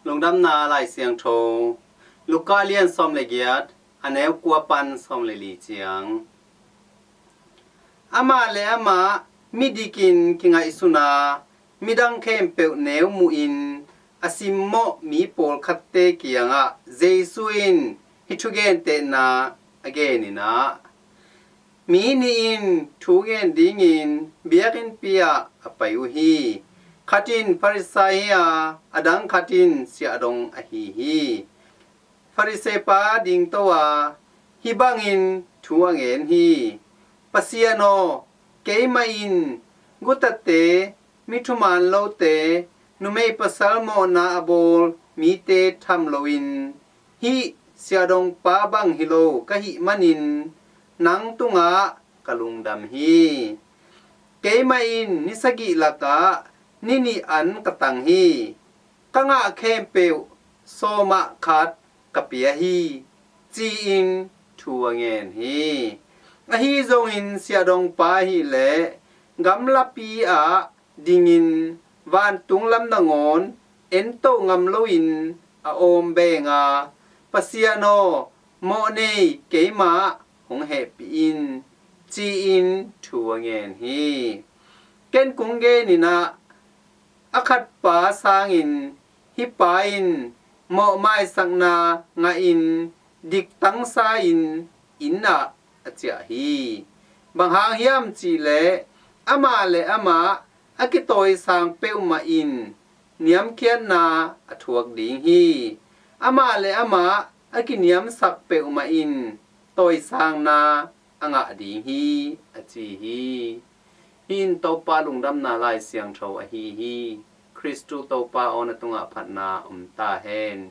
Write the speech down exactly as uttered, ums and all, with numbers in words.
Lungdamna Lai Siangtho, Luka lian sawm le giat, a neu kua pan sawm le li ciang. Amah le amah midikin kingaihsun a, midang khempeuh neu muhin a simmawh mi pawlkhatte kiangah Jesu in hih thugentehna a genin ah, mi nih in thu ngen dingin biakinnpi ah a pai uh hi. Khat in Farisai hi a, a dang khat in siahdong ahi hi. Farisai pa dingto a, hih bangin thu a ngen hi: Pasian aw, keimah in gutate, mi thuman lote, numei pasal mawhna a bawl mite tham loin, hih siahdongpa bang hi lo ka hih manin nang tungah ka lungdam hi. Keimah in ni sagih lakah ni nih an ka tang hi. Ka ngah khempeuh sawmah khat ka pia hi, ci-in thu a ngen hi. Ahi zongin siahdongpa ahih leh gamlapi ah dingin vantung lam nangawn ento ngam loin a awm beng a, Pasian aw, mawhnei keimah hong hehpih in, ci-in thu a ngen hi. Ken kong genin ah, a khatpa sangin hih pa in mawhmaisakna ngahin diktangsa-in inn ah a ciah hi. Bang hang hiam cihleh amah le amah a kitawisang peuhmah in niamkhiatna a thuak ding hi. Amah le amah a kiniamsak peuhmah in tawisangna a ngah ding hi, a ci hi. Hih in Topa Lungdamna Lai Siangtho ahi hi. Khristu Topa aw, na tungah phatna om ta hen.